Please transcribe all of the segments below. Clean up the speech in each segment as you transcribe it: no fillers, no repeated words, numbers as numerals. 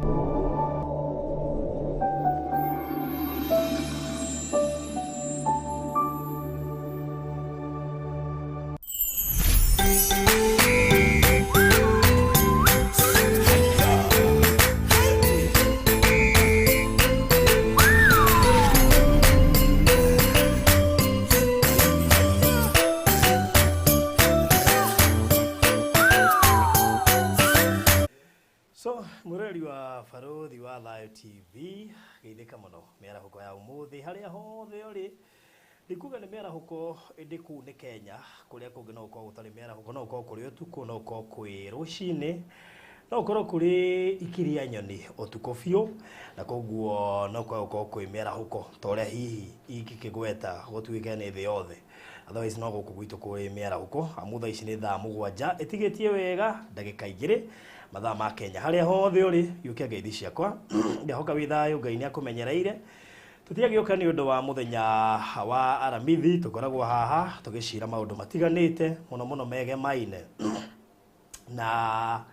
So mwĩroreri wa Barũthi wa Thayũ TV, geithĩka mũno mĩarahũko ya ũmũthĩ harĩa hothe ũrĩ. Ndikuga nĩ mĩarahũko ĩndĩ kũu nĩ Kenya, kũrĩa kũngĩ no gũkorwo gũtarĩ mĩarahũko, no gũkorwo kũrĩ ũtukũ, no gũkorwo kwĩ rũcinĩ, no gũkorwo kũrĩ ikiria nyoni ũtukũ biũ, na koguo no kwae gũkorwo kwĩ mĩarahũko ta ũrĩa hihi ingĩkĩgweta gũtuĩke nĩ thĩ yothe. Otherwise no gũkũ gwitũ kwĩ mĩarahũko, amu thaa ici nĩ thaa 7 ĩtigĩtie wega ndagĩka 2 mathaa ma Kenya. Harĩa hothe ũrĩ, gĩũkia ngeithi ciakwa, ndehoka wĩ thayũ, Ngai nĩ akũmenyereire. Tũtiagĩũka nĩ ũndũ wa mũthenya wa Aramithi, tũkoragwo haha tũgĩcira maũndũ matiganĩte mũno mũno megemaine na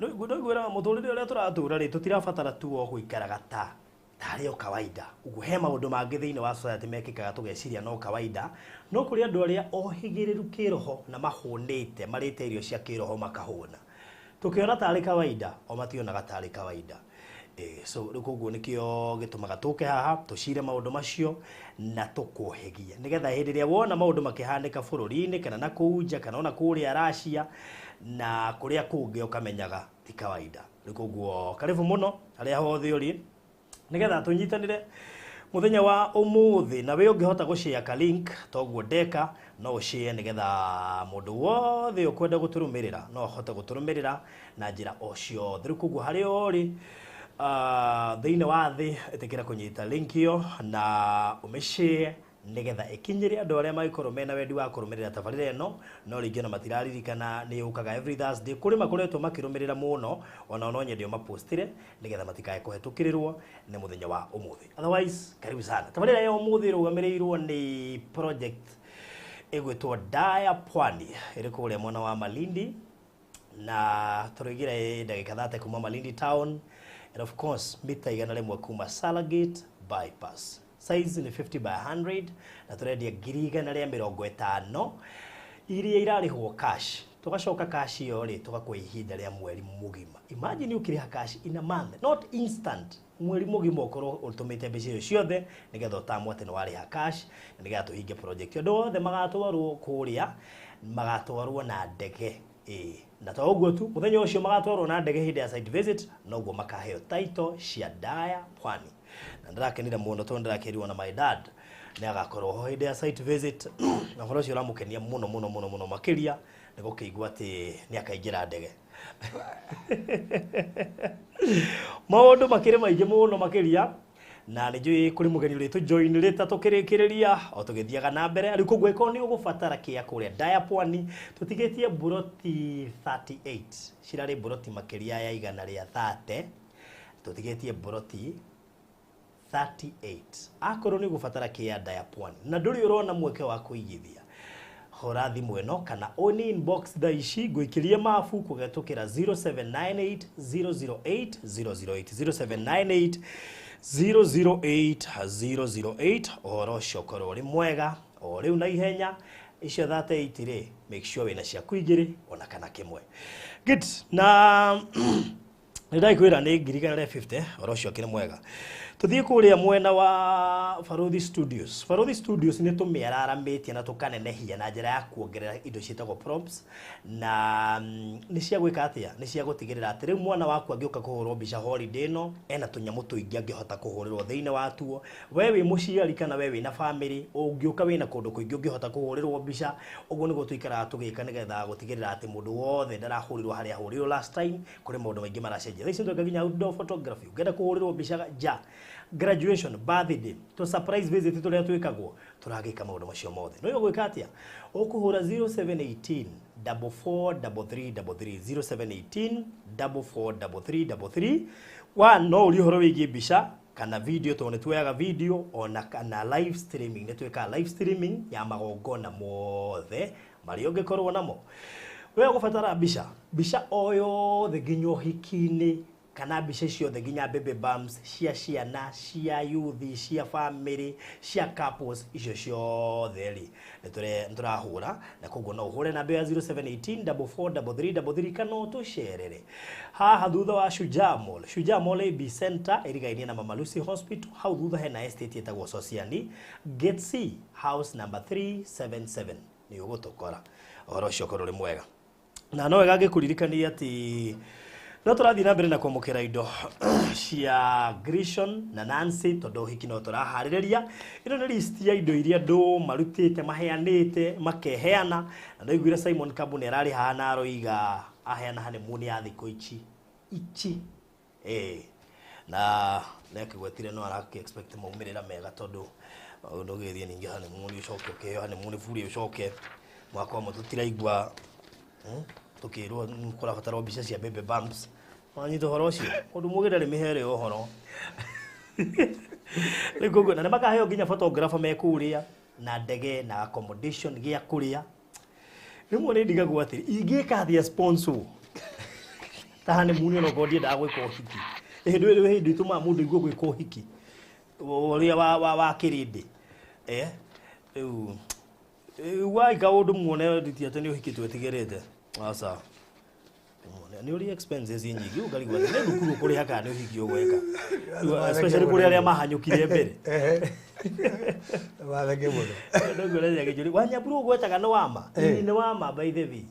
nĩngwĩra mũtũrĩre ũrĩa tũratũra rĩ, tũtirabatara tu o gũikaraga ta tarĩ o kawaida. Ũguo he maũndũ mangĩ thĩinĩ wa society mekĩkaga tũgeciria no kawaida, no kũrĩ andũ arĩa ohĩgĩrĩru kĩroho na mahũnĩte, marĩte irio cia kĩroho makahũna. Tũkĩona tarĩ kawaida, o mationaga tarĩ kawaida. So rĩu koguo nĩkĩo gĩtũmaga tũke haha tũcire maũndũ macio na tũkũhĩgie, nĩgetha hĩndĩ ĩrĩa wona maũndũ makĩhanĩka bũrũri-inĩ kana na kũu nja kana ona kũrĩa Russia na kũrĩa kũngĩ ũkamenyaga ti kawaida. Rĩu koguo karibu mũno harĩa hothe ũrĩ, nĩgetha tũnyitanĩre mũthenya wa ũmũthĩ. Na we ũngĩhota gũshare ka link toguo ndeka, no ũshare nĩgetha mũndũ wothe ũkwenda gũtũrũmĩrĩra no ahote gũtũrũmĩrĩra na njĩra o ciothe. Rĩu koguo harĩa ũrĩ thĩinĩ wa thĩ, ĩtĩkĩra kũnyita link ĩyo na ũmĩshare nĩgetha ĩkinyĩre andũ arĩa mangĩkorwo mena wendi wa kũrũmĩrĩra tabarĩra ĩno, no rĩngĩ ona matiraririkana nĩ yũkaga every Thursday. Kũrĩ makoretwo makĩrũmĩrĩra mũno, ona no nyende ũmapostire nĩgetha matikae kũhetũkĩrĩrwo nĩ mũthenya wa ũmũthĩ. Otherwise, karibu sana. Tabarĩra ya ũmũthĩ ĩrũgamĩrĩirwo nĩ project ĩgwĩtwo Daya Pwani, ĩrĩ kũrĩa mwena wa Malindi, na tũrĩgira ĩ ndagĩka 30 kuma Malindi town, and of course mita 100 kuma Salagate bypass. Size nĩ 50 by 100 na tũrendia 150,000 iria irarĩhwo cash. Tũgacoka cash ĩyo rĩ, tũgakũhe ihinda rĩa mweri mũgima. Imagine ũkĩrĩha cash in a month, not instant. Mweri mũgima ũkorwo ũtũmĩte mbeca icio ciothe nĩgetha ũtamwe atĩ nĩ warĩha cash na nĩgetha tũhinge project. Andũ othe magatwarwo kũrĩa, magatwarwo na ndege. Na to ũguo tu, mũthenya ũcio magatwarwo na ndege hĩndĩ ya site visit, noguo makaheo title cia Daya Pwani. Na ndĩrakenire mũno tondũ ndĩrakĩrirwo na my dad nĩ agakorwo ho hĩndĩ ya site visit, na ũhoro ũcio ũramũkenia mũno mũno mũno mũno makĩria nĩ gũkĩigua atĩ nĩ akaingĩra ndege. Maũndũ makĩrĩ maingĩ mũno makĩria, na nĩ njũĩ kũrĩ mũgeni ũrĩ tũjoin rĩta tũkĩrĩkĩrĩria o tũgĩthiaga na mbere. Rĩu koguo ĩkorwo nĩ ũgũbatara kĩa kũrĩa Daya Pwani, tũtigĩtie mburoti 38, cirarĩ mburoti makĩria ya 130, tũtigĩtie mburoti 38. Akorwo nĩ ũgũbatara kĩa Daya Pwani na ndũrĩ ũrona mweke wa kũigithia, hũra thimũ ĩno kana ũni inbox thaa ici ngũikĩrie mabu kũhetũkĩra 0798 008 008, 0798 008 008. Ũhoro ũcio ũkorwo ũrĩ mwega o rĩu na ihenya. Icio 38 rĩ, make sure wĩna ciaku igĩrĩ ona kana kĩmwe. Good. Na nĩ ndakwĩra nĩ 150,000, ũhoro ũcio ũkĩrĩ mwega. Tũthiĩ kũrĩa mwena wa Barũthi Studios. Barũthi Studios nĩ tũmĩararamĩtie na tũkanenehia na njĩra ya kuongerera indo ciĩtagwo props, na nĩ cia gwĩka atĩa? Nĩ cia gũtigĩrĩra atĩ rĩu mwana waku angĩũka kũhũrwo mbica holiday ĩno, ena tũnyamũ tũingĩ angĩhota kũhũrĩrwo thĩinĩ watuo. We wĩ mũciari kana we wĩna family, ũngĩũka wĩna kũndũ kũingĩ ũngĩhota kũhũrĩrwo mbica. Ũguo nĩguo tũikaraga tũgĩka nĩgetha gũtigĩrĩra atĩ mũndũ wothe ndarahũrirwo harĩa ahũrirwo last time. Kũrĩ maũndũ maingĩ maracenjia. Thaa ici nĩtweka nginya outdoor photography. Ũngĩenda kũhũrĩrwo mbica nja, graduation, birthday, to surprise visit tũrĩa twĩkagwo, tũragĩka maũndũ macio mothe. No ũgwĩka atĩa? Ũkũhũra 0718 44 33 33, 0718 44 33 33. Wa no ũrie ũhoro wĩgiĩ mbica kana video, tondũ nĩ tuoyaga video ona kana live streaming. Nĩ twĩkaga live streaming ya magongona mothe marĩa ũngĩkorwo namo. We ũgũbatara mbica mbica o yothe nginya ũhiki-inĩ kana mbica ciothe nginya baby bumps cia ciana, cia youth, cia family, cia couples, icio ciothe rĩ nĩ tũrahũra, na koguo no ũhũre namba ya 0718 443333 kana ũtũcerere haha thutha wa Shujaa Mall. Shujaa Mall AB Center ĩrigainie na Mama Lucy Hospital, hau thutha hena estate ĩtagwo Sosiani, Gate C, house number 377, nĩ ũgũtũkora. Ũhoro ũcio ũkorwo ũrĩ mwega. Na no wega ngĩkũririkania atĩ no tũrathiĩ na mbere na kwamũkĩra indo cia Grishon na Nancy tondũ ũhiki no tũraharĩrĩria. Ĩno nĩ list ya indo iria andũ marutĩte, maheanĩte, makeheana. Na ndaiguire Simon Kambu nĩ ararĩ haha na aroiga aheana honeymoon ya thikũ ici ici, na nĩ akĩgwetire no arakĩ expect maumĩrĩra mega tondũ maũndũ ũgĩthiĩ ningĩ honeymoon ũcoke ũkĩheo honeymoon bure ũcoke mwaka ũmwe tũtiraigua, tukirwo kũrabatarwo mbica cia baby bumps. Wanyita ũhoro ũcio ũndũ mũgĩ ndarĩ mĩhere ũhoro rĩu koguo, na nĩ makaheo nginya photographer me kũrĩa na ndege na accommodation gĩa kũrĩa. Rĩmwe nĩ ndigagwo atĩrĩ, ingĩka atĩa sponsor ta honeymoon onokorwo ndiendaga gwĩka ũhiki? Hĩndĩ ĩyo hĩndĩ ĩtũmaga mũndũ aigue gwĩka ũhiki ũrĩa wa kĩrĩndĩ, rĩu waika ũndũ muone ti atĩ nĩ ũhiki twetigĩrĩte, aca, nĩ ũrĩ expenses nyingĩ, ũkarigwo atĩ nĩ thukuru ũkũrĩha kana nĩ ũhiki ũgwĩka, especially kũrĩ arĩa mahanyũkire mbere. Watheke mũno. Ndũngĩoneria gĩchũri Wanyambura ũgwetaga nĩ wama. Nĩ wama, by the way.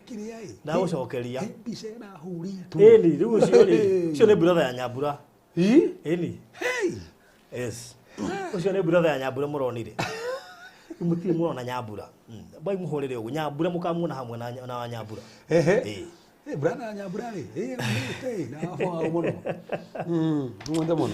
Kĩrĩa ĩ Ndagũcokeria. Mbica ĩrahũrĩtwo. Ĩni rĩu ũcio rĩ, ũcio nĩ brother ya Nyambura. Ĩni. Hey. Yes, ũcio nĩ brother ya Nyambura mũronire. Mũtirĩ mũrona Nyambura bai mũhũrĩre ũguo Nyambura mũkamuona hamwe na Nyambura. Ehe. Eh, brother Nyambura rĩ, eh, na wao mũno. Mwende mũno.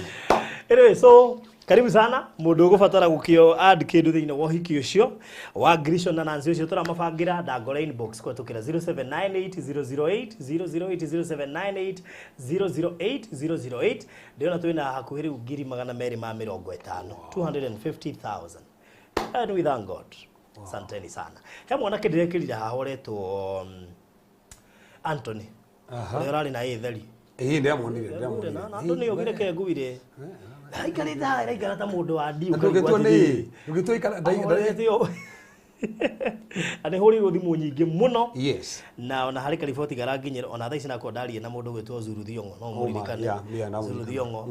Anyway, so karibu sana mũndũ ũgũbatara gũkĩo add kĩndũ thĩinĩ wa ũhiki ũcio wa Grishon na Nancy ũcio tũramabangira, ndangora inbox kũhetũkĩra 0798 008 008 0798 008 008. Ndĩrona twĩna hakuhĩ rĩu 250,000, 250,000, and we thank God. Asanteni sana. He mwanake ndĩrekĩrire haha ũretwo Anthony ũrĩa ũrarĩ na ĩtheri. Ĩĩ, ndĩramuonire, ndĩramuonire. Anthony ogire ke nguire aikarĩte haha, araikara ta mũndũ wa ndi. Na ndũgĩtua nĩ ndũgĩtua ikara. Ahorete ũũ. Na nĩ hũrĩirwo thimũ nyingĩ mũno. Na ona harĩ kariboti karanginyĩra ona thaa ici nakorwo ndaria na mũndũ ũgwĩtwo Zuru Thiong'o, no mũririkane. Yeah, Zuru namũririkana. Thiong'o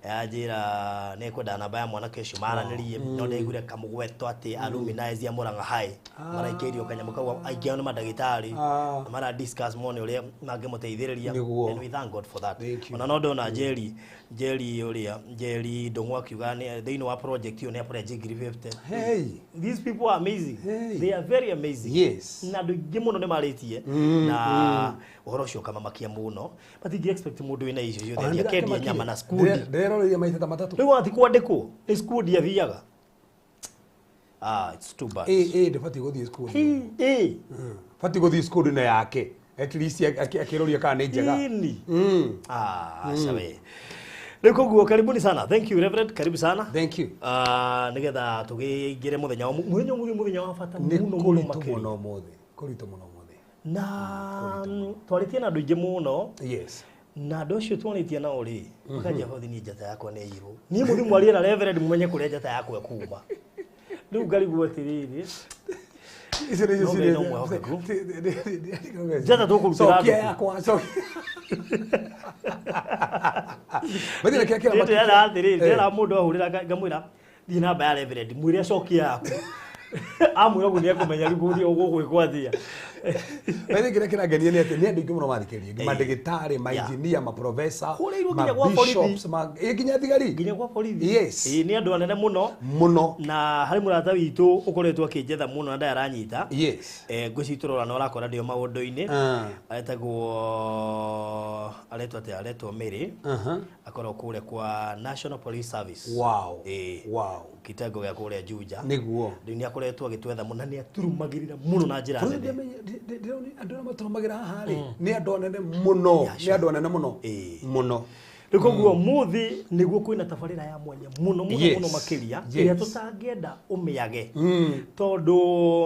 anjĩra nĩ ekwenda namba ya mwanake ũcio maranĩrie, no ndaiguire kamũgweto atĩ alumni a Murang'a High maraikĩirio kanyamũ kau, aingĩ ao nĩ mandagĩtarĩ na mara discuss mone ũrĩa mangĩmũteithĩrĩria. And we thank God for that. Thank you. Ona no ndona Jerry, Jerry ũrĩa Jerry Ndung'u akiuga nĩ thĩinĩ wa project ĩyo nĩ apledge 50,000. Hey. These people are amazing. Hey. They are very amazing. Na andũ aingĩ mũno nĩ marĩtie na ũhoro ũcio ũkamamakia mũno, but ingĩ expect mũndũ wĩna icio ciothe athiĩ akendia nyama na skundi? Ndĩreroreire maita ta matatũ. Rĩu ona ti kwandĩkwo, nĩ skundi athiaga. Ah, it's too bad. Ĩ ĩ, ndĩbatiĩ gũthiĩ skundi. Ĩ. Batiĩ gũthiĩ skundi na yake at least akĩroria kana nĩ njega. Ini. Ah, aca we. Rĩu koguo karibuni sana. Thank you, Reverend, karibu sana. Thank you. Ah, nĩgetha tũgĩingĩre mũthenya wa mũthenya ũmũthĩ, mũthenya wa bata Nĩ mũno mũno kũritũ makĩria. Mũno ũmũthĩ, kũritũ mũno ũmũthĩ. Na twarĩtie na andũ aingĩ mũno. Na andũ acio twarĩtie nao rĩ, makanjia hothi, niĩ njata yakwa nĩ ĩirwo. Niĩ mũthiĩ mwarie na Reverend mũmenye kũrĩa njata yakwa ĩkuma. Rĩu ngarigwo atĩrĩrĩ, Icio nĩcio. No Ngai no mwĩhokeku. Njata tũkũrutĩra Cokia andũ. Yakwa cokia. Mathĩna kĩrĩa kĩramakia- Ndĩrera atĩrĩrĩ, ndĩrera mũndũ ahũrĩra ngamwĩra thiĩ namba ya Reverend mwĩre acokie yaku, amwĩra ũguo nĩ ekũmenya rĩu gũthiĩ gũgwĩkwo atĩa. Mathĩna kĩrĩa kĩrangenia nĩ atĩ nĩ andũ aingĩ mũno mathikĩrĩria, mandagĩtarĩ, mainjinia, maprofesa, Hũrĩirwo nginya gwa borithi. mabishops, nginya thigari. Nginya gwa borithi. Yes. Ĩĩ, nĩ andũ anene mũno. Mũno. Na harĩ mũrata witũ ũkoretwo akĩnjetha mũno na ndaranyita. Ngwĩciria tũrora na ũrakora ndĩo maũndũ-inĩ. Etagwo, aretwo atĩa, aretwo Mary. Akorwo kũrĩa kwa National Police Service. Ĩĩ. Kitengo gĩa kũrĩa Juja. Rĩu nĩ akoretwo agĩtwetha mũno na nĩ aturumagĩrĩra mũno na njĩra Bũrũri nene. Ndĩrona andũ arĩa matũrũmagĩra haha rĩ, nĩ andũ anene mũno, nĩ andũ anene mũno. Ĩĩ. Mũno. Rĩu koguo mũthĩ nĩguo kwĩna tabarĩra ya mwanya mũno mũno Yes. mũno makĩria Yes. ĩrĩa tũtangĩenda ũmĩage tondũ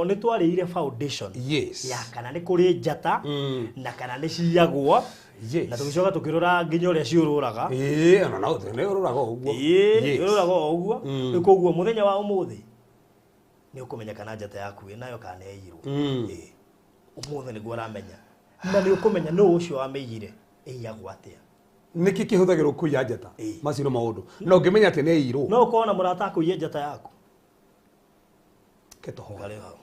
nĩ twarĩire foundation Yes. ya kana nĩ kũrĩ njata na kana nĩ ciyagwo Yes. na tũgĩcoka tũkĩrora nginya ũrĩa ciũrũraga. Ĩĩ, ona no nĩ ũrũraga o ũguo. Ĩĩ, Yes. ũrũraga o ũguo. Rĩu koguo mũthenya wa ũmũthĩ nĩ ũkũmenya kana njata yaku ĩnayo kana nĩ yaiyirwo. Ĩĩ. Ũmũthĩ nĩguo ũramenya na nĩ ũkũmenya nũ ũcio wamĩiyire, ĩiyagwo atĩa. Nĩkĩ kĩhũthagĩrwo kũiya njata? Ĩĩ. Macio nĩ maũndũ na ũngĩmenya atĩ nĩ ĩirwo. No ũkorwo na mũrata akũiye njata yaku. Ke tũhoe. Karĩ hau.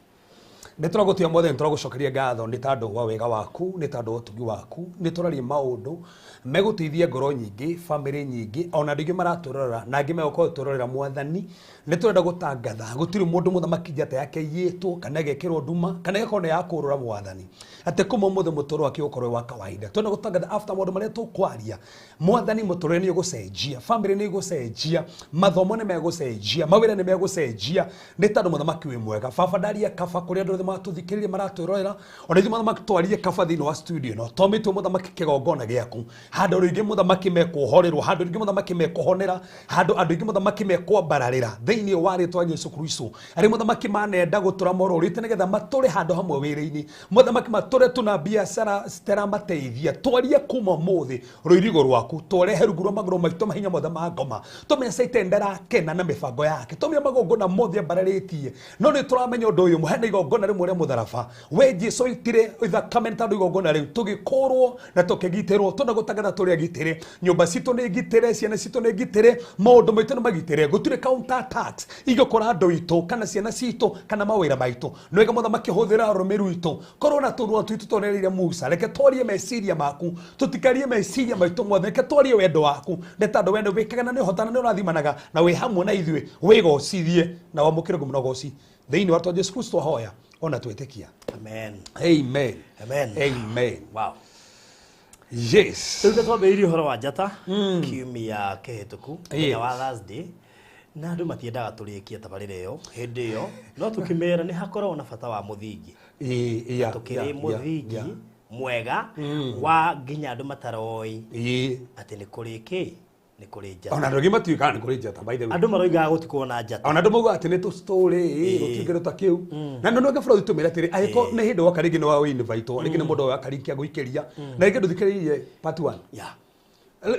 Nĩ tũragũtua mothe, nĩ tũragũcokeria ngatho nĩ tondũ wa wega waku, nĩ tondũ wa ũtugi waku. Nĩ tũraria maũndũ megũteithia ngoro nyingĩ, bamĩrĩ nyingĩ, ona andũ aingĩ maratũrora na angĩ megũkorwo tũrorera. Mwathani, nĩ tũrenda gũtangatha gũtirĩ mũndũ mũthamaki njata yake iyĩtwo kana ĩgekĩrwo nduma kana ĩgakorwo nĩ ya kũrũra. Mwathani, atĩ kuma ũmũthĩ mũtũrĩre wake ũkorwo wĩ wa kawaida. Tũrenda gũtangatha after maũndũ marĩa tũkwaria, Mwathani, mũtũrĩre nĩ ũgũcenjia, bamĩrĩ nĩ ĩgũcenjia, mathomo nĩ megũcenjia, mawĩra nĩ megũcenjia, nĩ tondũ mũthamaki wĩ mwega. Baba, ndaria kaba kũrĩa andũ othe matũthikĩrĩria maratwĩrorera, ona ithuĩ mũthamaki twarie kaba thĩinĩ wa studio ĩno twamĩtwo mũthamaki kĩgongona gĩaku, handũ andũ aingĩ mũthamaki mekũhorerwo, handũ andũ aingĩ mũthamaki mekũhonera, handũ andũ aingĩ mũthamaki mekwambararĩra thĩinĩ wa rĩtwa Jesu Kristo. Arĩa mũthamaki manenda gũtũra morũrĩte nĩgetha matũre handũ hamwe wĩra-inĩ, mũthamaki matũre tu na biacara citeramateithia, twarie kuma ũmũthĩ rũirigo rwaku twarehe rungu rwa magũrũ maitũ mahinya mothe ma ngoma. Tũmenye Satan ndarakena na mĩbango yake, tũmenye magongona mothe ambararĩtie, no nĩ tũramenya ũndũ ũyũ hena igongona rĩmwe rĩa mũtharaba we Jesu aitire thakame, nĩ tondũ igongona rĩu tũgĩkũrwo na tũkĩgitĩrwo. Tũna gũtangatha tũrĩ agitĩre, nyũmba citũ nĩ ngitĩre, ciana citũ nĩ ngitĩre, maũndũ maitũ nĩ magitĩre. Gũtirĩ counter attacks igũkora andũ itũ kana ciana citũ kana mawĩra maitũ. Nĩ wega mũthamaki, hũthĩra rũrĩmĩ rwitũ, korwo na tũnua twitũ twonereire Musa. Reke twarie meciria maku, tũtikarie meciria maitũ mothe. Reke twarie wendo waku, nĩ tondũ wendo wĩkaga na nĩ ũhotana, nĩ ũrathimanaga na wĩ hamwe na ithuĩ. Wĩgocithie na wamũkĩre ngumo na ũgoci thĩinĩ wa Jesu Kristo ahoya ona twĩtĩkia. Amen. Amen. Amen. Amen. Wow. Yes. Rĩu twambĩrĩirie ũhoro wa njata kiumia kĩhĩtũku, mũthenya wa Thursday, na andũ matiendaga tũrĩkie tabarĩra ĩyo hĩndĩ ĩyo, no tũkĩmera nĩ hakoragwo na bata wa mũthingi. Tũkĩrĩ mũthingi mwega wa nginya andũ mataroĩ atĩ nĩ kũrĩ kĩ, nĩ kũrĩ njata. Ona andũ aingĩ matiũĩ kana nĩ kũrĩ njata, by the way. Andũ maroigaga gũtikorwo na njata. Ona andũ maugaga atĩ nĩ tũ story, gũtirĩ kĩndũ ta kĩu. Na nĩ ndoga bũrũri tũmĩre atĩrĩ, angĩkorwo nĩ hĩndĩ woka, rĩngĩ nĩ wa invite, rĩngĩ nĩ mũndũ wa link ya gũikĩria na rĩngĩ ndũthikĩrĩirie part 1,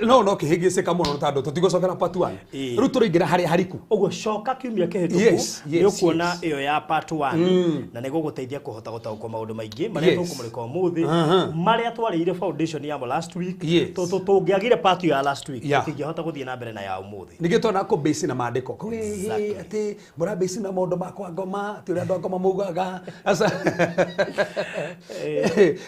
no kĩhĩngĩcĩka mũno tondũ tũtigũcokera part 1. Rĩu tũraingĩra harĩa hariku. Ũguo coka kiumia kĩhĩtũku, nĩ ũkuona ĩyo ya part 1 na nĩ gũgũteithia kũhota gũtaũkwo maũndũ maingĩ marĩa tũkũmũrĩka ũmũthĩ, marĩa twarĩire foundation yamo last week. Tũngĩagire part ya last week, tũtingĩhota gũthiĩ na mbere na ya ũmũthĩ. Ningĩ twana kũ base na maandĩko. Atĩ mũra base na maũndũ makwa ngoma, atĩ ũrĩa andũ a ngoma maugaga. Aca.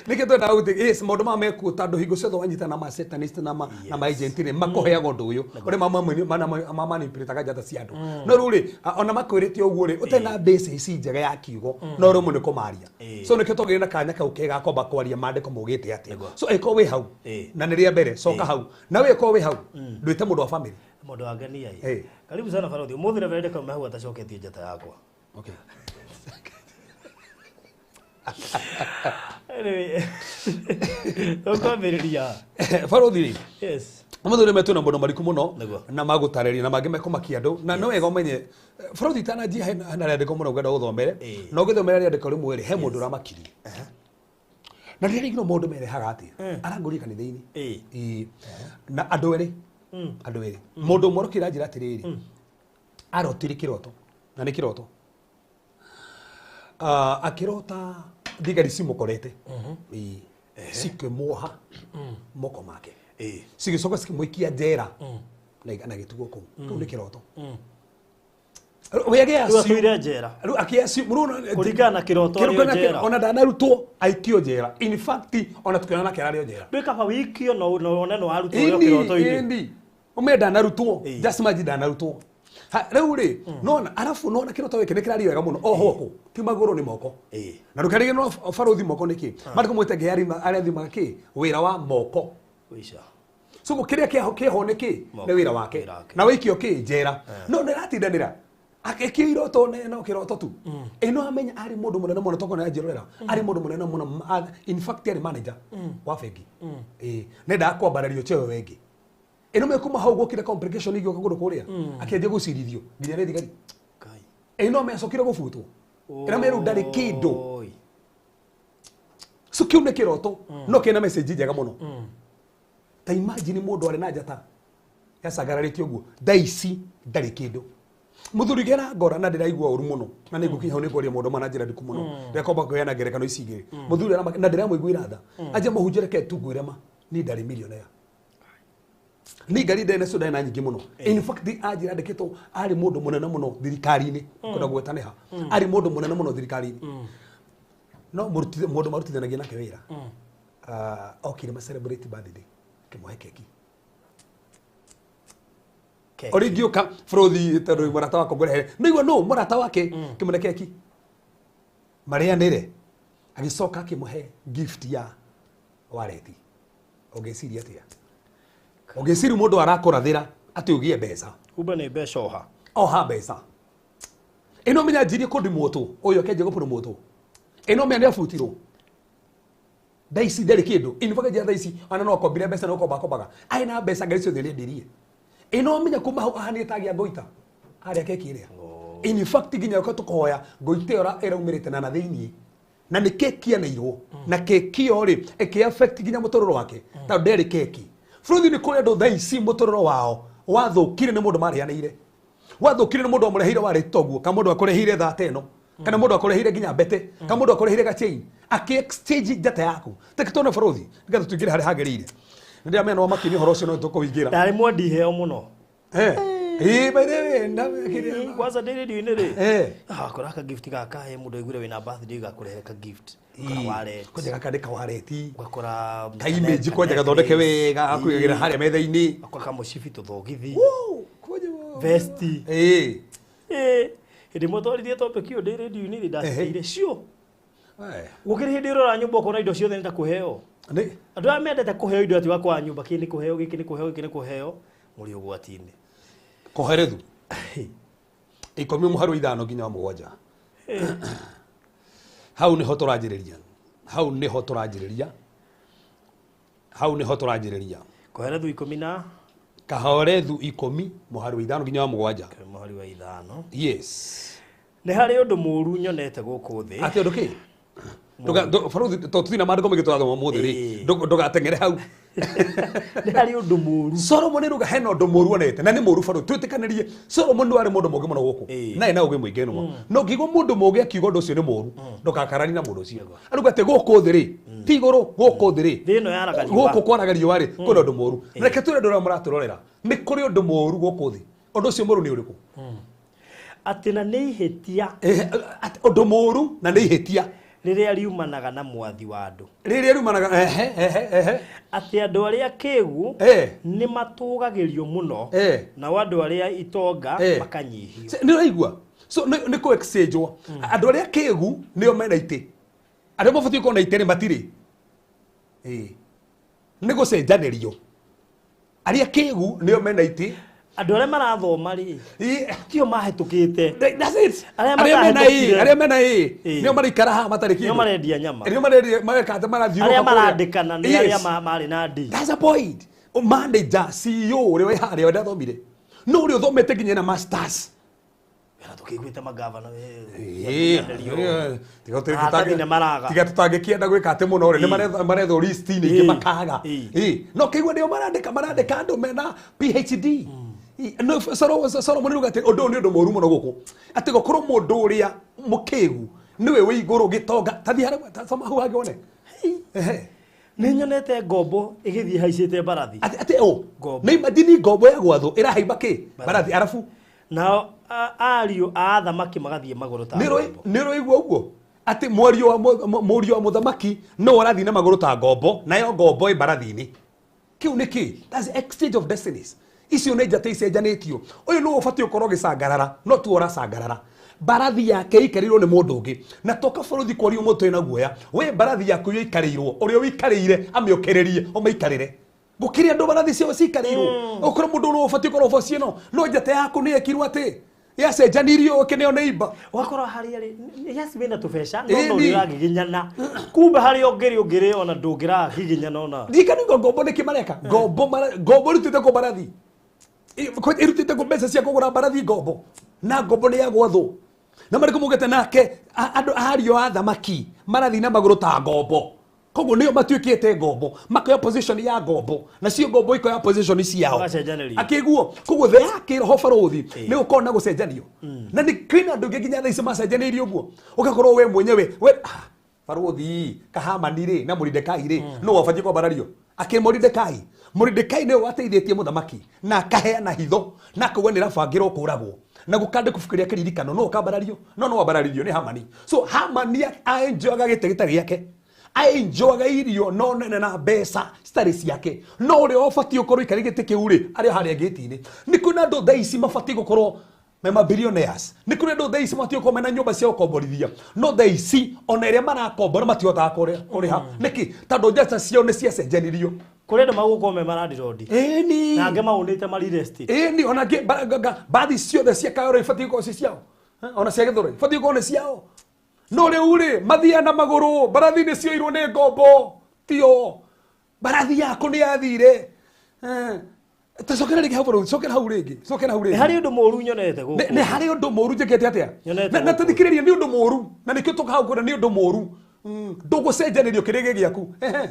Nĩkĩ twendaga gũtĩ yes, maũndũ maya mekuo tondũ hingo ciothe wanyita na ma satanist na ma agent rĩ, makũheaga ũndũ ũyũ ũrĩa mamanipulataga njata cia andũ. No rĩu rĩ, ona makwĩrĩte ũguo rĩ, ũtarĩ na base ici njega ya kiugo, no rĩmwe nĩ kũmaria. So nĩkĩo twagĩrĩire na kanya kau kega kwamba kwaria maandĩko maugĩte atĩa. So ĩkorwo wĩ hau na nĩ rĩa mbere, coka hau. Na we ĩkorwo wĩ hau ndwĩte mũndũ wa family. Mũndũ wa ngenia ĩ. Karibu sana barothi. Ũmũthĩ Reverend Kauma hau atacoketie njata yakwa. Okay. Anyway, tũkwambĩrĩria. Barothi rĩ, Yes. ũmũthĩ nĩ metwĩna maũndũ mariku mũno Nĩguo. na magũtarĩria na mangĩ mekũmakia andũ, na no wega ũmenye barothi itananjia hena rĩandĩko mũno ngwenda gũthomere. Na ũgĩthomera rĩandĩko rĩmwe rĩ, he mũndũ ũramakirie na rĩrĩa rĩngĩ no maũndũ merehaga atĩa arangũria kanitha-inĩ. Ĩĩ. Na andũ erĩ, andũ erĩ, mũndũ ũmwe arokire anjĩra atĩrĩrĩ, arotire kĩroto na nĩ kĩroto. Ah, akĩrota thigari cimũkorete. Ĩĩ. Cikĩmuoha moko make, cigĩcoka cikĩmũikia njera na gĩtugwo kũu. Kĩu nĩ kĩroto. We Rĩu atũire njera. Rĩu akĩacio Kũringana na kĩroto arĩ o njera. Ona ndanarutwo aikio njera. In fact, ona tũkĩona nake ararĩ o njera. Ndwĩ kaba wikio no wone no warutwo ũrĩ o kĩroto-inĩ. Ĩni ũmenye ndanarutwo. Just imagine ndanarutwo. Rĩu rĩ, nona arabu nona kĩroto gĩkĩ nĩ kĩraria wega mũno oho kũ ti magũrũ nĩ moko. Na ndũkarige no barothi moko nĩkĩ mandĩko mwĩte Ngai arathimaga kĩ wĩra wa moko. Ũica. So kĩrĩa kĩho kĩho nĩ kĩ? Moko. Nĩ wĩra wake. Wĩra wake. Na wĩikio kĩ njera no nĩratindanĩra akĩkio iroto no kĩroto tu. Ĩno amenya arĩ mũndũ mũnene mũno tokona njĩrorera arĩ mũndũ mũnene mũno, in fact arĩ manager wa bengi. Ĩĩ, nendaga kwambarario cheo wengi. Ĩno mekuma hau gũkire complication igĩũka kũndũ kũrĩa, akĩanjia gũcirithio nginya nĩ thigari. Ngai. Ĩno mecokire gũbutwo, ĩno merũ ndarĩ kĩndũ. Oi. So kĩu nĩ kĩroto no kĩna message njega mũno. Ta imagine mũndũ arĩ na njata yacangararĩte ũguo, thaa ici ndarĩ kĩndũ. Mũthuri gera ngora na ndĩraigua ũru mũno, na nĩ ngũkinya hau nĩ ngwaria maũndũ mana njĩra ndiku mũno. Ndĩrakomba kũheana ngerekano ici igĩrĩ. Mũthuri na ndĩramũiguĩra tha anja mũhunjia, reke tu ngwĩre ma, niĩ ndarĩ millionaire, ni ngari ndene nacio ndarĩ na nyingĩ mũno. In fact, anjĩra andĩkĩtwo arĩ mũndũ mũnene mũno thirikari-inĩ, kwenda gweta nĩ ha, arĩ mũndũ mũnene mũno thirikari-inĩ, no mũndũ marutithanagia nake wĩra, ah, okire ma celebrate birthday, kĩmũhe keki. Keki. Ũrĩa ingĩũka bũrũthi tondũ mũrata wakwa ngũrehere nĩigua no mũrata wake kĩmũne keki marĩanĩre, agĩcoka akĩmũhe gift ya wareti. Ũngĩciria atĩa? Ũngĩciria mũndũ arakũrathĩra atĩ ũgĩe mbeca? Kumbe nĩ mbeca oha. Oha mbeca ĩno menya anjirie kũndimũtwo, ũyũ akĩanjia gũpromotwo, ĩno menya nĩ abutirwo, thaa ici ndarĩ kĩndũ. In fact, njĩra thaa ici ona no akombire mbeca, no komba akombaga, arĩ na mbeca ngari ciothe nĩendirie. Ĩno menya kuma hau ahanĩte tagĩa ngoita harĩa keki ĩrĩa. In fact, nginya ũka tũkoya ngoita ĩyo ĩraumĩrĩte na thĩiniĩ na nĩ keki aneirwo, na keki ĩyo rĩ ĩkĩ affect nginya mũtũrĩre wake tondũ nderĩ keki. Bũrũri nĩ kũrĩ andũ thaa ici mũtũrĩre wao wathũkire nĩ mũndũ marĩanĩire, wathũkire nĩ mũndũ wamũreheire warĩ toguo, kana mũndũ akũreheire thata ĩno, kana mũndũ akũreheire nginya mbete, kana mũndũ akũreheire gachain akĩ exchange njata yaku. Teke tuone bũrũri nĩgetha tũingĩre harĩa hagĩrĩire. Nĩ ndĩramenya nĩ wamakio nĩ ũhoro ũcio, no tũkũingĩra. Ndarĩ mwendi iheo mũno. Eh, ĩĩ, by the way, na Kwanza ndĩ radio-inĩ rĩ, ah, kora ka gift gaka he mũndũ aiguire wĩna birthday gakũrehere ka gift. Ũgakora wallet. Kwanja gakandĩka wareti. Ũgakora ka image, kwanja gathondeke wega gakuigĩra harĩa metha-inĩ. Ũgakora kamũcibi, tũthogithi. Woo, kwanja wa- Vesti. Ĩĩ. Ĩĩ, hĩndĩ ĩmwe twaririe topic ĩyo ndĩ radio-inĩ rĩ, ndaciteire cio. Eh, Gũkĩrĩ hĩndĩ ũrora nyũmba ũkona indo ciothe nĩ ta kũheo. Nĩ Andũ arĩa mendete kũheo indo atĩ wakwa nyũmba kĩ nĩ kũheo, gĩkĩ nĩ kũheo, gĩkĩ nĩ kũheo, mũrĩ ũgwati-inĩ. Koherethu 10 mũhari wa 5 nginya wa 7, hau nĩho tũranjĩrĩria, hau nĩho tũranjĩrĩria, hau nĩho tũranjĩrĩria. Koherethu 10 na Kahorethu 10 mũhari wa 5 nginya wa 7. Mũhari wa 5. Yes. Nĩ harĩ ũndũ mũũru nyonete gũkũ thĩ. Atĩ ũndũ kĩ? Baruthi to tuthina maandĩko maingĩ tũrathoma ũmũthĩ rĩ, ndũgateng'ere hau. Nĩ harĩ ũndũ mũũru. Solomon ruga hena ũndũ mũũru onete na nĩ mũũru. Baruthi, twĩtĩkanĩrie Solomon nĩ warĩ mũndũ mũũgĩ mũno gũkũ na ena ũgĩ mũingĩ nĩmo, no ngĩigua mũndũ mũũgĩ akiuga ũndũ ũcio nĩ mũũru, ndũgakarani na mũndũ ũcio. Aruga atĩ gũkũ thĩ rĩ, ti igũrũ, gũkũ thĩ rĩ, Thĩ ĩno yaraga riũa. Gũkũ kwaraga riũa rĩ, kwĩna ũndũ mũũru. Reke twĩre andũ arĩa mũratũrorera nĩ kũrĩ ũndũ mũũru gũkũ thĩ. Ũndũ ũcio mũũru nĩ ũrĩkũ? Atĩ na nĩ ihĩtia. Eh, atĩ ũndũ mũũru na nĩ ihĩtia. Rĩrĩa riumanaga na mwathi wa andũ. Rĩrĩa riumanaga, ehe ehe ehe. Atĩ andũ arĩa kĩgu nĩ matũgagĩrio mũno, nao andũ arĩa itonga makanyihio. Nĩ ũraigua? So nĩ kũ exchange andũ arĩa kĩgu nĩo mena itĩ, arĩa mabatiĩ gũkorwo na itĩ rĩ matirĩ. Ĩĩ. Nĩ gũcenjanĩrio, arĩa kĩgu nĩo mena itĩ. Andũ arĩa marathoma rĩ, Ĩĩ. tio mahĩtũkĩte. That's it. Arĩa Arĩa mena ĩ, matahĩtũkire. arĩa mena ĩ, nĩo maraikara haha matarĩ Nĩo kĩndũ. marendia nyama. Nĩo marendia, mareka atĩ marathiũrũrũka Arĩa kũrĩa. marandĩkana nĩ arĩa Yes. marĩ na D. That's the point. O manager, CEO ũrĩa wĩ harĩa ndathomire. No ũrĩa ũthomete nginya na masters. Wĩra tũkĩiguĩte magavana. Ĩĩ, tiga Maratathi nĩ maraga. Tiga tũtangĩkĩenda gwĩka atĩ mũno rĩ, nĩ marethwo list-inĩ ingĩ makaga. Ĩĩ, no kĩigua nĩo marandĩka andũ mena PhD. Ĩĩ, no Solomon ruga atĩ ũndũ ũyũ nĩ ũndũ mũũru mũno gũkũ. Atĩ gũkorwo mũndũ ũrĩa mũkĩgu nĩwe wĩ igũrũ gĩtonga. Ta thiĩ harĩa, ta soma hau hangĩ wone. Ehe. Nĩ nyonete ngombo ĩgĩthiĩ haicĩte mbarathi. Atĩ ũ? Ngombo. Nĩ imagine ngombo ya gwathwo ĩrahaimba kĩ? Mbarathi arabu. Nao ariũ a athamaki magathiĩ magũrũ ta ngombo. Nĩ ũraigua ũguo? Atĩ mũriũ wa mũthamaki no ũrathiĩ na magũrũ ta ngombo, nayo ngombo ĩ mbarathi-inĩ. Kĩu nĩ kĩ? That's exchange of destinies. Icio nĩ njata icenjanĩtio. Ũyũ nĩwe ũbatiĩ ũkorwo ũgĩcangarara, no tiwe ũracangarara. Mbarathi yake ĩikarĩirwo nĩ mũndũ ũngĩ. Na toka bũrũri kwaria ũmũthĩ na guoya, we mbarathi yaku ĩikarĩirwo, ũrĩa ũikarĩire amĩũkĩrĩrie, ũmĩikarĩre. Gũkĩrĩ andũ mbarathi ciao cikarĩirwo. Ũkorwo mũndũ ũrĩa ũbatiĩ ũkorwo boci ĩno, no njata yaku nĩ yekirwo atĩ Yacenjanirio ũkĩneo nĩ imba. Ũgakorwo harĩa rĩ, yes, wĩna tũbeca, no Ĩni. no nĩũragiginyana. Kumbe harĩa ũngĩrĩ ũngĩrĩ ona ndũngĩragiginyana ona. Ndikanigo ngombo nĩkĩ mareka ngombo ngombo ĩrutĩte kũ mbarathi ĩrutĩte kũ mbeca cia kũgũra mbarathi ngombo na ngombo nĩ ya gwathwo na marĩkũ mugĩte nake andũ ariũ a thamaki marathiĩ na magũrũ ta ngombo koguo nĩo matuĩkĩte ngombo makoya position ya ngombo nacio ngombo ikoya position ciao. Magacenjanĩrio. Akĩguo koguo the ya kĩroho barũthi nĩ gũkorwo na gũcenjanio na nĩ kwĩna andũ aingĩ nginya thaa ici macenjanĩirio ũguo ũgakorwo we mwenyewe we barũthi kahamani rĩ na Moridekai rĩ no wabatiĩ kwambarario akĩ Moridekai. Moridekai nĩwe wateithĩtie mũthamaki na akaheana hitho na akauga nĩ rabangĩrwo kũragwo na gũkandĩkwo ibuku rĩa kĩririkano no ũkambarario no no wambararirio nĩ Hamani. So Hamani aenjoyaga gĩtĩ gĩtarĩ gĩake, aenjoyaga irio no nene na mbeca citarĩ ciake, no ũrĩa ũbatiĩ ũkorwo ikarĩ gĩtĩ kĩu rĩ arĩ o harĩa gĩti-inĩ. Nĩ kwĩna andũ thaa ici mabatiĩ gũkorwo me billionaires, nĩ kũrĩ andũ thaa ici mabatiĩ gũkorwo mena nyũmba cia gũkomborithia, no thaa ici ona ĩrĩa marakombora matihotaga kũrĩha. Nĩkĩ? Tondũ mbeca ciao nĩ ciacenjanirio. Kũrĩ andũ magũkorwo me marandirondi. Ĩni. Na angĩ maũnĩte ma real estate. Ĩni ona ngĩ mbathi ciothe cia Kayore ibatiĩ gũkorwo ci ciao. Ona cia Gĩthũrai ibatiĩ gũkorwo nĩ ciao, no rĩu rĩ mathiaga na magũrũ. Mbarathi nĩ cioirwo nĩ ngombo tio mbarathi yaku nĩ yathire. Ta cokera rĩngĩ hau bũrũri, cokera hau rĩngĩ, cokera hau Nĩ rĩngĩ. harĩ ũndũ mũru nyonete gũkũ. Nĩ harĩ ũndũ mũru njĩkĩte atĩa? Nyonete Na gũkũ. tũthikĩrĩrie nĩ ũndũ mũru na nĩkĩo tũka hau kwĩra nĩ ũndũ mũru. Ndũgũcenjanĩrio kĩrĩa gĩ gĩaku. Ehe.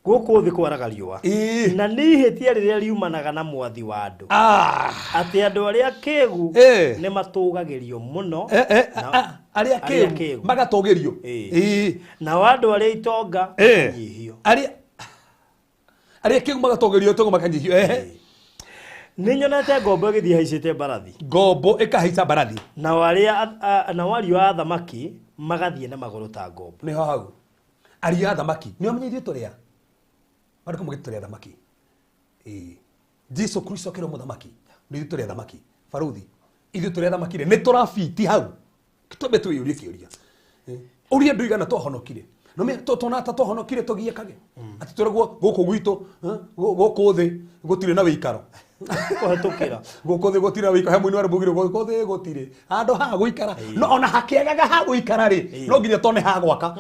Gũkũ thĩ kwaraga riũa. Ĩĩ. Na nĩ ihĩtia rĩrĩa riumanaga na mwathi wa andũ. Atĩ andũ arĩa akĩgu nĩ matũgagĩrio mũno. Arĩa Arĩa akĩgu akĩgu. magatũgĩrio. Ĩĩ. Ĩĩ. Nao andũ arĩa itonga makanyihio. Arĩa akĩgu magatũgĩrio itonga makanyihio. Ehe. Nĩ nyonete ngombo ĩgĩthiĩ haicĩte mbarathi. Ngombo ĩkahaica mbarathi. Nao arĩa nao ariũ a athamaki magathiĩ na magũrũ ta ngombo. Nĩho hau ariũ a thamaki nĩ amenye ithuĩ tũrĩ a marĩkũ mũgĩte tũrĩ athamaki. Ĩĩ. Jesu Kristo akĩrwo mũthamaki nĩ ithuĩ tũrĩ athamaki barũthi ithuĩ tũrĩ athamaki rĩ nĩ tũrabiti hau twambe twĩyũrie kĩũria. Ũrĩa andũ igana twahonokire no me tona ta twahonokire tũgiĩkage atĩ tũragwo gũkũ gwitũ gũkũ thĩ gũtirĩ na wĩikaro. Kũhetũkĩra. Gũkũ thĩ gũtirĩ na wĩikaro he mũini wa rwĩmbo gũkũ thĩ gũtirĩ handũ ha gũikara no ona hakĩagaga ha gũikara rĩ no nginya tone ha gwaka.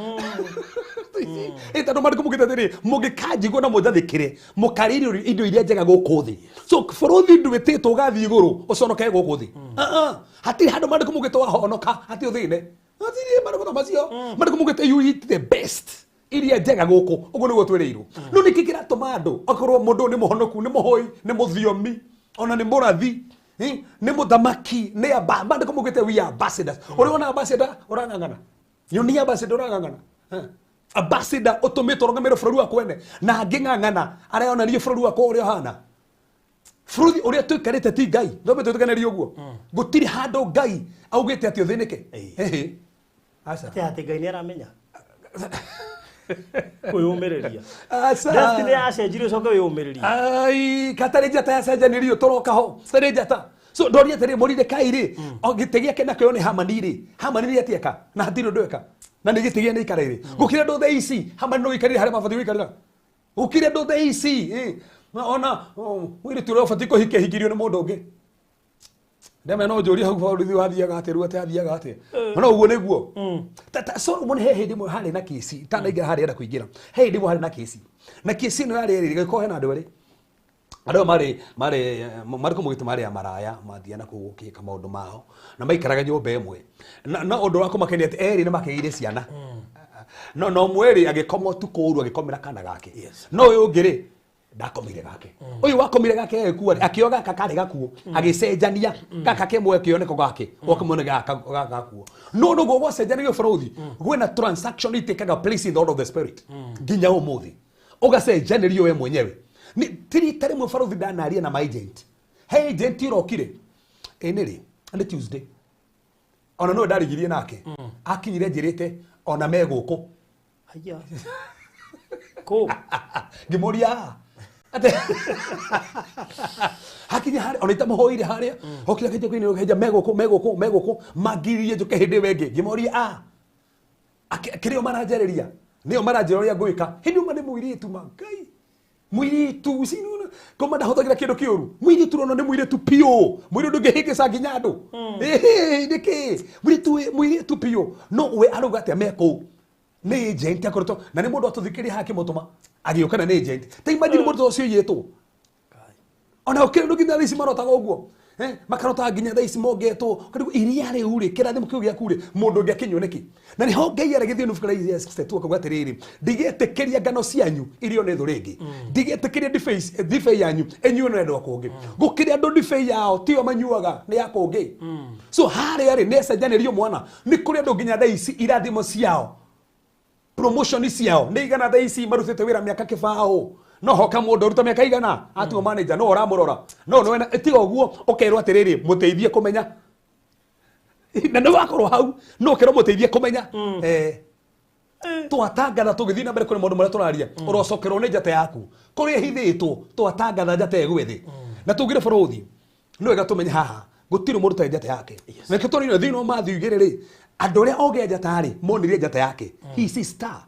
Ĩ tondũ maandĩko mugĩte atĩrĩ mũngĩkanjigua na mũnjathĩkĩre mũkarĩa indo iria njega gũkũ thĩ. So bũrũthi ndwĩtĩtwo ũgathiĩ igũrũ ũconoke gũkũ thĩ. Ah, ah. Hatirĩ handũ maandĩko mugĩte wahonoka hatirĩ ũthĩne. Hatirĩ maandĩko ta macio. Maandĩko mugĩte you eat the best iria njega gũkũ ũguo nĩguo twĩrĩirwo. No nĩkĩ kĩratũma andũ akorwo mũndũ nĩ mũhonoku nĩ mũhoi nĩ mũthiomi ona nĩ mũrathi nĩ mũthamaki nĩ maandĩko mugĩte we are ambassadors. Ũrĩa wona ambassador ũrang'ang'ana nyonia ambassador ũrang'ang'ana. Ambassador ũtũmĩtwo ũrũgamĩrĩre bũrũri wa kwene na angĩng'ang'ana areyonania bũrũri wakwa ũrĩa ũhana. Bũrũri ũrĩa tũikarĩte ti Ngai no twĩtĩkanĩrie ũguo gũtirĩ handũ Ngai augĩte atĩ ũthĩnĩke. Ehe. Aca. Atĩ atĩ Ngai nĩ aramenya. Kwĩyũmĩrĩria. Aca. Destiny yacenjirio ũcoke wĩyũmĩrĩrie. Ai, katarĩ njata yacenjanirio tũroka ho tarĩ njata. So ndoria atĩrĩ Moridekai rĩ o gĩtĩ gĩake nakĩo nĩ Hamani rĩ Hamani rĩ atieka na hatirĩ ũndũ eka na nĩ gĩtĩ gĩa nĩ ikara rĩ gũkĩra andũ thaa ici Hamani no gũikarĩra harĩa mabatiĩ gũikarĩra gũkĩra andũ thaa ici na ona mũirĩtu ũrĩa ũbatiĩ kũhikia hikirio nĩ mũndũ ũngĩ ndeme no njũrie hau borithi wathiaga atĩa rĩu atĩ athiaga atĩa no ũguo nĩguo. Ta Solomon he hĩndĩ ĩmwe harĩ na kĩci itanaingĩra harĩa enda kũingĩra he hĩndĩ ĩmwe harĩ na kĩci na kĩci ĩno yarĩ ĩrĩ gĩkorwo hena andũ erĩ andũ aya marĩ kũmũgĩte marĩ a maraya mathiaga na kũu gũkĩka maũndũ mao na maikaraga nyũmba ĩmwe na ũndũ wa kũmakenia atĩ erĩ nĩ makĩgĩire ciana no ũmwe rĩ agĩkoma ũtukũ ũru agĩkomera kana gake. No ũyũ ũngĩ rĩ ndakomire gake ũyũ wakomire gake agĩkua rĩ akĩoya gaka karĩ gakuo agĩcenjania gaka kĩmwe kĩoneko gake gwakamwe gaka gakuo no noguo gwacenjanagio bũrũthi gwĩna transaction itĩkaga place in the order of the spirit nginya ũmũthĩ ũgacenjanĩrio we mwenyewe. Nĩ ti rita rĩmwe bũrũthi ndanaria na my agent he agent ũrokire ĩ nĩ rĩ nĩ Tuesday ona no ndarigirie nake akinyire njĩrĩte ona me gũkũ. Haya. Kũ? Ngĩmũria ate hakinya harĩa ona itamũhoire harĩa okire akĩnjia kũinĩrwo kĩnja megũkũ megũkũ megũkũ mangiririe njũke hĩndĩ ĩyo ĩngĩ ngĩmoria a kĩrĩa maranjarĩria nĩo maranjĩra ũrĩa ngwĩka hĩndĩ ĩyo nĩ mũirĩtu ma Ngai mũirĩtu Koma ndahũthagĩra kĩndũ kĩũru. Mũirĩtu ũrona nĩ mũirĩtu piũ, mũirĩtu ndũngĩhĩngĩca nginya andũ. Ĩhĩ, nĩkĩ mũirĩtu mũirĩtu piũ, no we arauga atĩa me kũu nĩ agent akoretwo na nĩ mũndũ atũthikĩria haha akĩmũtũma agĩũka na nĩ agent. Ta imagine mũndũ ũcio ũiyĩtwo ona ũkĩrĩ ndũ nginya thaa ici marotaga ũguo. Makarotaga nginya thaa ici mongetwo. Karibu iria rĩu rĩ, kĩrathimo kĩu gĩaku rĩ, mũndũ ũngĩ akĩnyua nĩkĩ? Na nĩho Ngai aragĩthiĩ nubu kana Isaiah 62 akauga atĩrĩrĩ, "Ndigĩtĩkĩria ngano cianyu irio nĩ thũ rĩngĩ, ndigĩtĩkĩria ndibei yanyu ĩnyuo nĩ andũ a kũngĩ." Gũkĩrĩ andũ ndibei yao tiyo manyuaga, nĩ ya kũngĩ. So harĩa rĩ, nĩ ecenjanĩrio mwana. Nĩ kũrĩ andũ nginya thaa ici irathimo ciao, promotion ciao nĩ igana. Thaa ici marutĩte wĩra mĩaka kĩbaũ, no hoka mũndũ ũruta mĩaka igana atuo manager, no ũramũrora no nĩwe. Tiga ũguo ũkerwo atĩrĩrĩ, mũteithie kũmenya, na nĩ wakorwo hau no ũkerwo mũteithie kũmenya. Twatangatha tũgĩthiĩ na mbere kũrĩ maũndũ marĩa tũraria, ũrocokerwo nĩ njata yaku kũrĩa ĩhithĩtwo. Twatangatha njata ĩgwe thĩ na tugire bũrũthi nĩ wega tũmenye haha gũtirĩ mũndũ ũtarĩ njata yake. Na nĩkĩo tũrĩ thĩinĩ wa Matthew 2 rĩ, andũ arĩa ogĩ a njata rĩ, monire njata yake. He is a star.